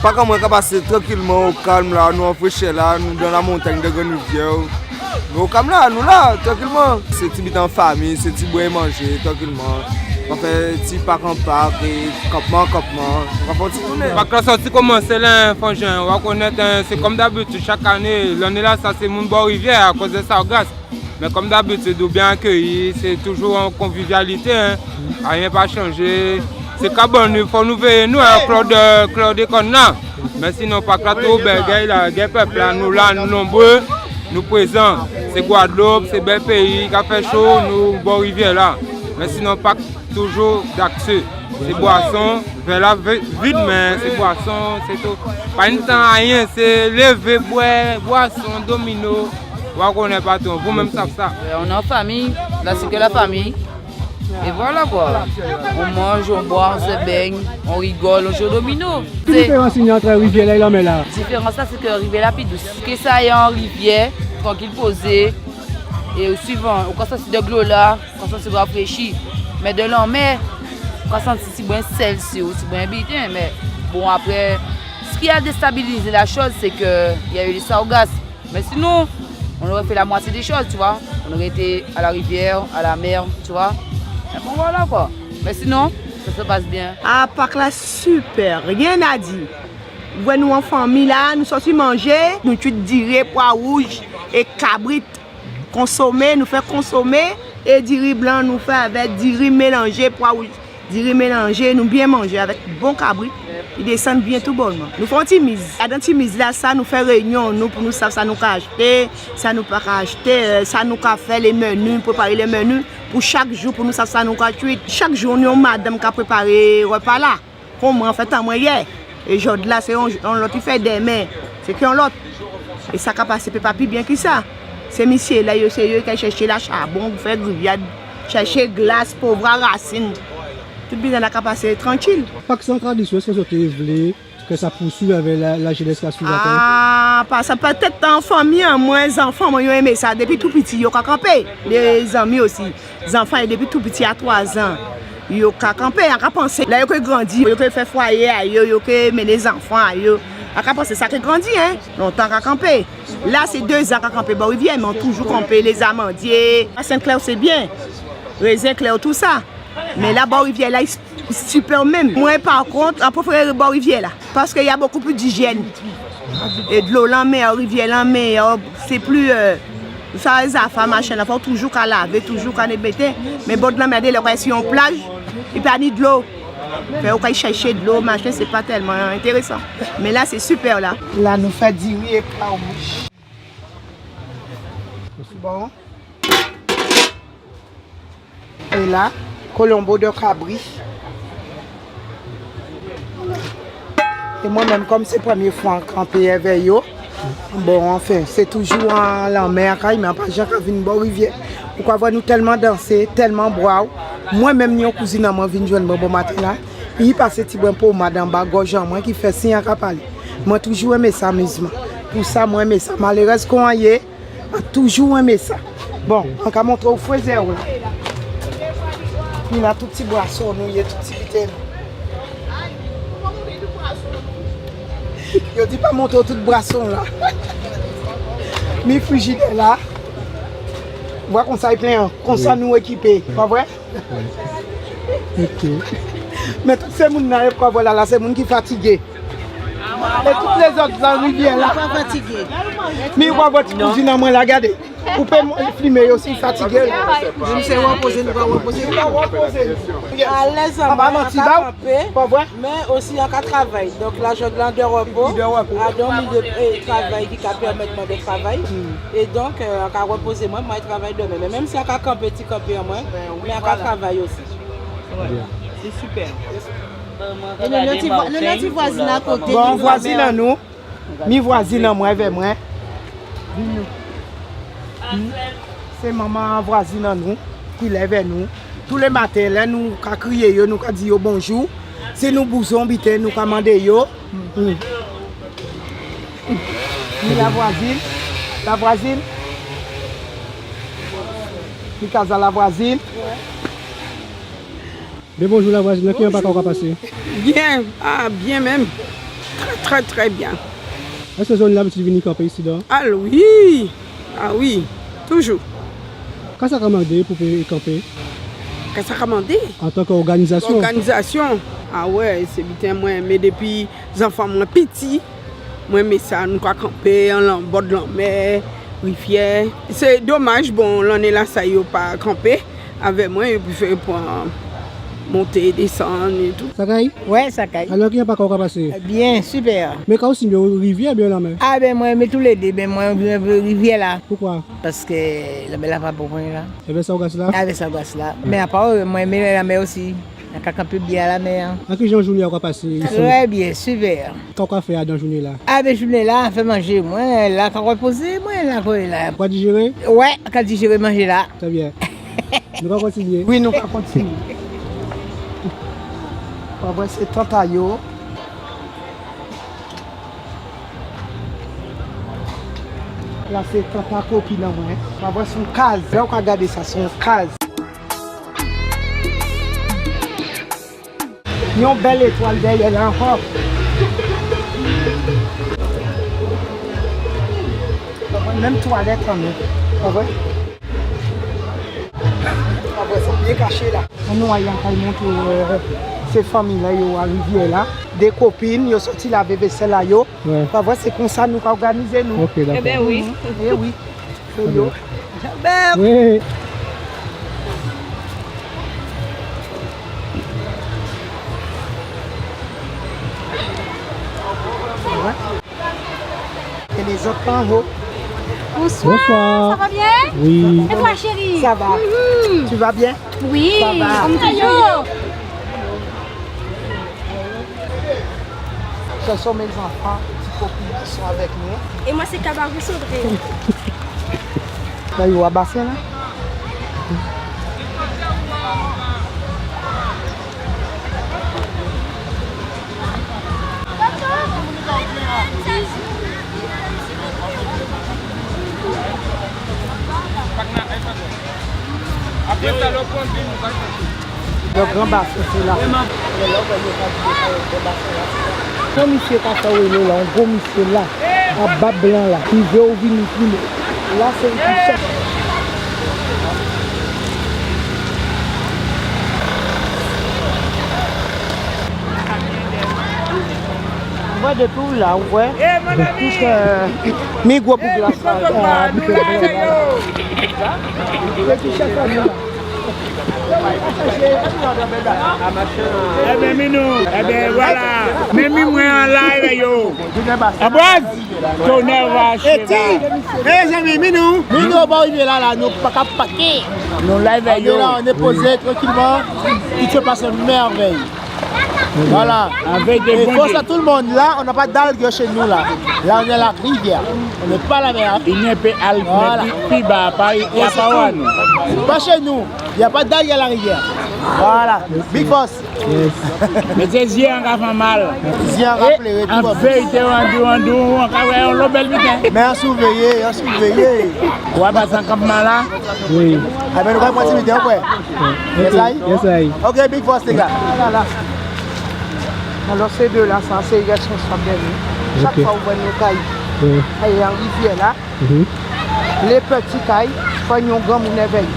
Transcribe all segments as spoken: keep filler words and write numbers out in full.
Pak an mwen ka pasé trankilman, o kalm la, nou an fréchè la, nou dan la montagne de Grande Rivière. Mé o kalm la, nou la, trankilman. Sé ti biten an fanmi, sé ti bwè manjé, trankilman. An fè ti pak an pak, é kanpman an kanpman. An fè on ti tounen. Pak la sòti koumansé la, en, Fanjan, ou ka konnèt, en, sé kòm dabitid chak lanné. Lanné-lasa sé moun bò riviè akoz dè sargas. Mé kòm dabitid, ou byen akéyi, sé toujou an konvivyalité, en. Ayen pa chanjé. Sé ka ban nou, fò nou véyé nou, en, Claude, Claude Konna. Mé sinon, pak la tou bèl, gay la, gay pèp la, nou la, nou nonbré, nou prézan. Sé Gwadloup, sé bèl péyi, ka fè cho, nou bò riviè la. Mé sinon, pak toujou daksé. Sé bwason, vè la vi-, vid, mé sé bwason, sé tou. Pa ni tan ayen, sé lévé, bwè, bwason, domino. Ou ka konnèt, patwon, vou menm sav sa. Euh, on est en famille, là c'est que la famille. Et voilà quoi. On mange, on boit, on se baigne, on rigole, on joue au domino. Ki diférans i ni ant riviè-la é lanmè-la ? Diférans-la, sé ke riviè-la pli dous. Ke sa yé an riviè, trankil, pozé, é suivan, ou ka sòti dè dlo-la, ou ka santi rafréchi. Mé dè lanmè, ou ka santi tibwen sèl, si ou tibwen biten, mé bon, apré, ce qui a déstabilisé la chose, c'est que il y a eu les sargasses. Mais sinon, on aurait fait la moitié des choses, tu vois. On aurait été à la rivière, à la mer, tu vois. Mais bon, voilà quoi. Mais sinon, ça se passe bien. Ah, pak-la super, rien à dire. Ou vwè nou an fanmi la, nou sòti manjé, nou kuit diri, pwa wouj é kabrit. Konsomé, nou fè konsomé, é diri blan nou fè avè diri mélanjé, pwa wouj. Diri mélanjé, nou byen manjé avèk bon kabrit, i désann byen toubònman. Nou fè on ti miz. Adan ti miz-lasa, nou fè réinyon nou pou nou sav sa nou ka achté, sa nou pa ka achté, euh, sa nou ka fè, lé meni, préparé lé meni pou chak jou, pou nou sav sa nou ka kuit. Chak jou, ni on madanm ka préparé répa-la. Kon mwen, an fèt an mwen yè. É jòdla, sé on, on lòt i fè dèmen. Sé ki on lòt. É sa ka pasé pé pa pi byen ki sa. Sé misyé-la, yo, sé yo ki ka chèché la chabon, fè grivyad, chèché glas, povwa, rasin. Tout biten-la ka pasé trankil. Pak sé on tradisyon, èskè zòt té vlé ke sa pouswiv avè la, lajénès ka swiv apré ? Ah, pa sa, pétèt an fanmi an mwen, zanfan mwen, yo enmé sa. Dépi tou piti, yo ka kanpé. Lézanmi osi. Zanfan, é dépi tou piti, a twazan, yo ka kanpé, an ka pansé. Lè yo ké grandi, yo ké fè fwayé a yo, yo ké mennen zanfan a yo. An ka pansé sa ké grandi, en. Lontan an ka kanpé. La, sé dézan an ka kanpé bò rivyè, mé an toujou kanpé, lé zamandyé. Sent Klè, sé byen. Rézen Klè, tou sa. Mé la, bò rivyè-la, i sipè menm. Mwen, pa kont, an préféré bò rivyè-la. Paske y a beaucoup plus d'hygiène. É dlo lanmè, rivyè lanmè, sé pli, euh, sa, zafa, machin, la, fò toujou ka lavé, toujou ka nétwayé. Mé bò lanmè, délè ou ka si on plaj, i pa ni dlo. Fè ou ka chèché dlo, machin, sé pa tèlman entérésan. Mé la, sé sipè, la. La, nou fè diri é pwa wouj. Bon. É la, kolonbo dè kabri. É mwen menm, kòm sé prèmyé fwa an kanpé avè yo, bon, anfen, sé toujou an lanmè an kay, mé an pa jan ka vin bò rivyè. Ou ka vwè nou tèlman dansé, tèlman bwè. Mwen menm, ni on kouzin an mwen vin jwenn mwen bon maten-la. I pasé tibwen pomad anba gòj an mwen ki fè si an ka palé. Mwen toujou enmé sa, amizman. Pou sa, mwen enmé sa. Malérèz kon an yé, an toujou enmé sa. Bon, an ka montré-w frézè-w la. Ni la tout ti bwason nou yé, tout ti biten nou. Yo di pa montré-w tout bwason la. Ni frijidè la. Vwè konsa i plen, konsa nou ékipé. Pa vwè? Ok. Mé tout sé moun-la, yo ka vwè la, la sé moun ki fatigé. É tout lézòt-la, rivyè-la. Pa fatigé. Mi vwè ti kouzin an mwen la, gadé. Ou pé flimé yo si fatigé. Nou sé répozé, nou ka répozé. Nou ka répozé. Alèz an mwen, an ka kanpé. Pa vwè? Mé osi an ka travay. Donk la, jòdla an dè répò. Dè répò. Adan on milyé dè, é, travay ki ka pèmèt mwen dè travay. Hmm. É donk, euh, an ka répozé mwen, mwen travay dèmen. Mé menm si an ka kanpé, ti kanpé an mwen, mé an ka travay osi. Byen. Sé sipè. É nou, nou ti vwa-, nou, nou ti vwazin a koté. Bon, vwazin an nou. Mi vwazin an mwen avè mwen. Vini. Hmm. Sé manman vwazin an nou ki lèv avè nou. Tou lé maten, lè nou ka kriyé yo, nou ka di yo bonjou. Si nou bouzwen on biten, nou ka mandé yo. Hmm. Mi lavwazin, lavwazin. Mi kaz a lavwazin. Byen bonjou lavwazin, ki jan pak-la ka pasé? Byen, ah, byen menm. Trè, Très, très bien. Eské zòt ni labitid vini kanpé isidan ? Ah wi. Ah wi. Toujou. Ka sa ka mandé pou pé kanpé ? Ka sa ka mandé ? Antan k'òganizasyon. Òganizasyon. Ah wè, sé biten mwen enmé dépi zanfan mwen piti. Mwen enmé sa, nou ka kanpé anlè bò lanmè, rivyè. Sé domaj, bon, lanné-lasa yo pa kanpé avè mwen, yo préféré pran monté, désann é tou. Sa kay ? Wè, sa kay. Alò, kijan pa ka pasé ? Byen, sipè. Mé ka ou enmé, rivyè oben lanmè ? Ah ben mwen enmé toulédé, ben mwen enmé rivyè-la. Poukwa ? Paskè lanmè-la pa bon pou mwen la. Ében Sargas-la ? Ében Sargas-la. Mé apa, mwen enmé lanmè osi. An ka kanpé byen a lanmè-a. An kijan jouné-a ka pasé isi ? Trè byen, sipè. Ka ou ka fè adan jouné-la ? Ah ben jouné-la, fè manjé mwen, la ka répozé mwen la, kò la. Ou ka dijéré ? Wè, an ka dijéré manjé-la. Trè byen. Nou ka kontinyé ? Wi, nou ka kontinyé. An va vwè sé tant a yo. La sé tant a kopin an mwen. An va vwè sé on kaz. Lè ou ka gadé sa, sé on kaz. Ni on bèl étwal dèyè la ankò. Menm twalèt an menm. Pa vré ? Pa vré, sa byen kaché la. Annou ay, an kay montré, euh, sé fanmi-la, yo a rivyè-la. Dé kopin, yo sòti lavé vésèl a yo. Wè. Pa vré, sé konsa nou ka òganizé nou. Ok, dakò. Ében wi. É wi. Wi. Et les autres en haut. Bonsoir. Bonsoir. Ça va bien ? Oui. Et toi, chérie ? Ça va. Mhm. Tu vas bien ? Oui, ça va, comme toujours. Ce sont mes enfants, petits copines qui sont avec nous. Et moi, c'est Cabarou Sodré. Là, il y a bassin, là. Lè gran basen sé la. Lè gran basen la. Kon misyé ka fè wè nou la, on gwo misyé la, a bab blan la, ki vé ou vini filmé. La sé li ki chèf. Ou vwè dépi ou la, ou vwè tout, euh, mi gwo boug la, euh, yo ki chèf fanmi la. Ében, mi nou, ében, vwala. Mé mi mwen an live, yo. Anbwaz, tonnè va chéval. Mézanmi, mi nou, mi nou, bon, rivé la, la, nou pa ka paké. Nou live, yo. On est là, on est posé tranquillement. Il se passe une merveille. Voilà. Avèk dé... Et bon, pense à tout le monde, là, on n'a pas d'algues chez nous, là. Là, on est à la rivière. On n'est pas à la mer. Il n'y a pas d'algues, voilà. Pi ba, pa, y a pas, c'est tout. Pas chez nous. Il n'y a pas d'algues à la rivière. Voilà. Big boss. Yes. Mé sé zyé an ka fè mal. Zyé an ka pléré, tout. An vérité, an di, an di, an ka wè on lo bèl biten. Mé an siveyé, an siveyé. Ou va pasé an kanpman la ? Wi. Ében, nou va pran ti biten, ou kwè ? Yes, I. Yes, I. Ok, big boss, lé gars. La, la. Alò, sé dé-la, sa, sé rèsponsab dèyè nou. Chak fwa ou vwè nou kay, kay an rivyè la, lé piti kay, fò ni on granmoun évèyé.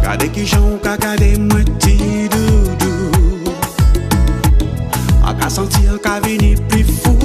Gadé kijan ou ka gadé mwen, ti doudou. An ka santi an ka vini pli fou.